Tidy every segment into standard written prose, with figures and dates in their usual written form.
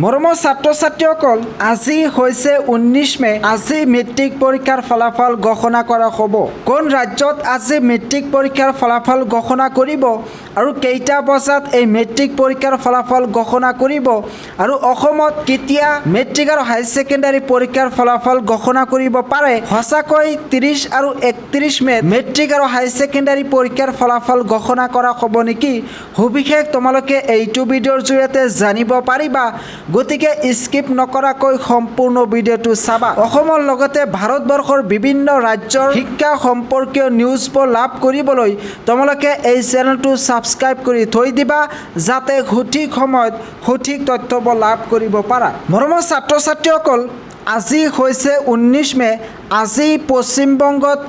মৰমৰ ছাত্ৰ ছাত্ৰীসকল, আজি হৈছে 19 মে'। আজি মেট্ৰিক পৰীক্ষাৰ ফলাফল ঘোষণা কৰা হ'ব। কোন ৰাজ্যত আজি মেট্ৰিক পৰীক্ষাৰ ফলাফল ঘোষণা কৰিব আৰু কেইটা বজাত এই মেট্ৰিক পৰীক্ষাৰ ফলাফল ঘোষণা কৰিব আৰু অসমত কেতিয়া মেট্ৰিক আৰু হায়াৰ ছেকেণ্ডাৰী পৰীক্ষাৰ ফলাফল ঘোষণা কৰিব পাৰে, সঁচাকৈ 30 আৰু 31 মে'ত মেট্ৰিক আৰু হায়াৰ ছেকেণ্ডাৰী পৰীক্ষাৰ ফলাফল ঘোষণা কৰা হ'ব নেকি, সবিশেষ তোমালোকে এইটো ভিডিঅ'ৰ জৰিয়তে জানিব পাৰিবা। গতিকে স্কিপ নকৰাকৈ সম্পূৰ্ণ ভিডিঅ'টো চাবা। অসমৰ লগতে ভাৰতবৰ্ষৰ বিভিন্ন ৰাজ্যৰ শিক্ষা সম্পৰ্কীয় নিউজবোৰ লাভ কৰিবলৈ তোমালোকে এই চেনেলটো ছাবস্ক্ৰাইব কৰি থৈ দিবা, যাতে সঠিক সময়ত সঠিক তথ্যবোৰ লাভ কৰিব পাৰা। মৰমৰ ছাত্ৰ ছাত্ৰীসকল, আজি হৈছে 19 মে'। আজি পশ্চিমবংগত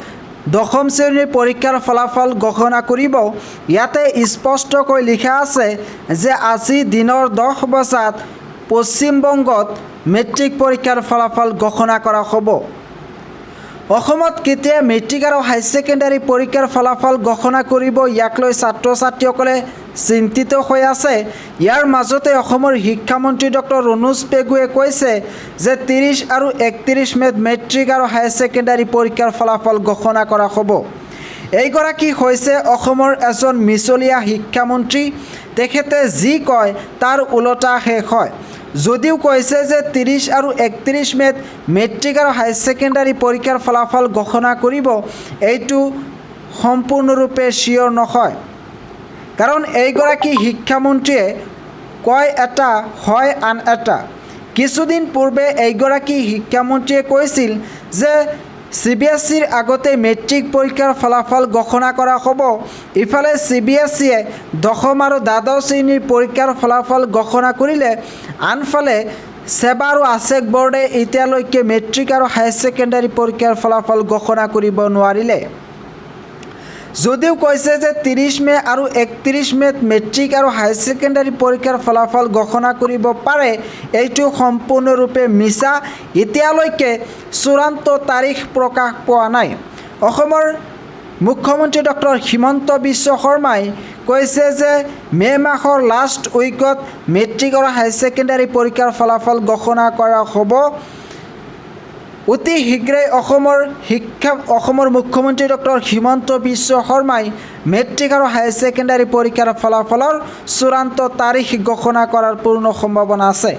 দশম শ্ৰেণীৰ পৰীক্ষাৰ ফলাফল ঘোষণা কৰিব। ইয়াতে স্পষ্টকৈ লিখা আছে যে আজি দিনৰ 10 বজাত পশ্চিমবংগত মেট্ৰিক পৰীক্ষাৰ ফলাফল ঘোষণা কৰা হ'ব। অসমত কেতিয়া মেট্ৰিক আৰু হায়াৰ ছেকেণ্ডাৰী পৰীক্ষাৰ ফলাফল ঘোষণা কৰিব, ইয়াক লৈ ছাত্ৰ ছাত্ৰীসকলে চিন্তিত হৈ আছে। ইয়াৰ মাজতে অসমৰ শিক্ষামন্ত্ৰী ডক্টৰ ৰণোজ পেগুৱে কৈছে যে 30 আৰু 31 মে'ত মেট্ৰিক আৰু হায়াৰ ছেকেণ্ডাৰী পৰীক্ষাৰ ফলাফল ঘোষণা কৰা হ'ব। এইগৰাকী হৈছে অসমৰ এজন মিছলীয়া শিক্ষামন্ত্ৰী। তেখেতে যি কয়, তাৰ ওলোটা শেষ হয়। যদিও কৈছে যে 30 আৰু 31 মে'ত মেট্ৰিক আৰু হায়াৰ ছেকেণ্ডাৰী পৰীক্ষাৰ ফলাফল ঘোষণা কৰিব, এইটো সম্পূৰ্ণৰূপে চিয়'ৰ নহয়। কাৰণ এইগৰাকী শিক্ষামন্ত্ৰীয়ে কয় এটা, হয় আন এটা। কিছুদিন পূৰ্বে এইগৰাকী শিক্ষামন্ত্ৰীয়ে কৈছিল যে চিবিএছইৰ আগতে মেট্ৰিক পৰীক্ষাৰ ফলাফল ঘোষণা কৰা হ'ব। ইফালে চিবিএছইয়ে দশম আৰু দ্বাদশ শ্ৰেণীৰ পৰীক্ষাৰ ফলাফল ঘোষণা কৰিলে, আনফালে ছেবা আৰু আছেক বৰ্ডে এতিয়ালৈকে মেট্ৰিক আৰু হায়াৰ ছেকেণ্ডাৰী পৰীক্ষাৰ ফলাফল ঘোষণা কৰিব নোৱাৰিলে। যদিও কৈছে যে 30 মে' আৰু 31 মে'ত মেট্ৰিক আৰু হায়াৰ ছেকেণ্ডাৰী পৰীক্ষাৰ ফলাফল ঘোষণা কৰিব পাৰে, এইটো সম্পূৰ্ণৰূপে মিছা। এতিয়ালৈকে চূড়ান্ত তাৰিখ প্ৰকাশ পোৱা নাই। অসমৰ মুখ্যমন্ত্ৰী ডক্টৰ হিমন্ত বিশ্ব শৰ্মাই কৈছে যে মে' মাহৰ লাষ্ট উইকত মেট্ৰিক আৰু হায়াৰ ছেকেণ্ডাৰী পৰীক্ষাৰ ফলাফল ঘোষণা কৰা হ'ব। অতি শীঘ্ৰেই অসমৰ মুখ্যমন্ত্ৰী ডক্টৰ হিমন্ত বিশ্ব শৰ্মাই মেট্ৰিক আৰু হায়াৰ ছেকেণ্ডাৰী পৰীক্ষাৰ ফলাফলৰ চূড়ান্ত তাৰিখ ঘোষণা কৰাৰ পূৰ্ণ সম্ভাৱনা আছে।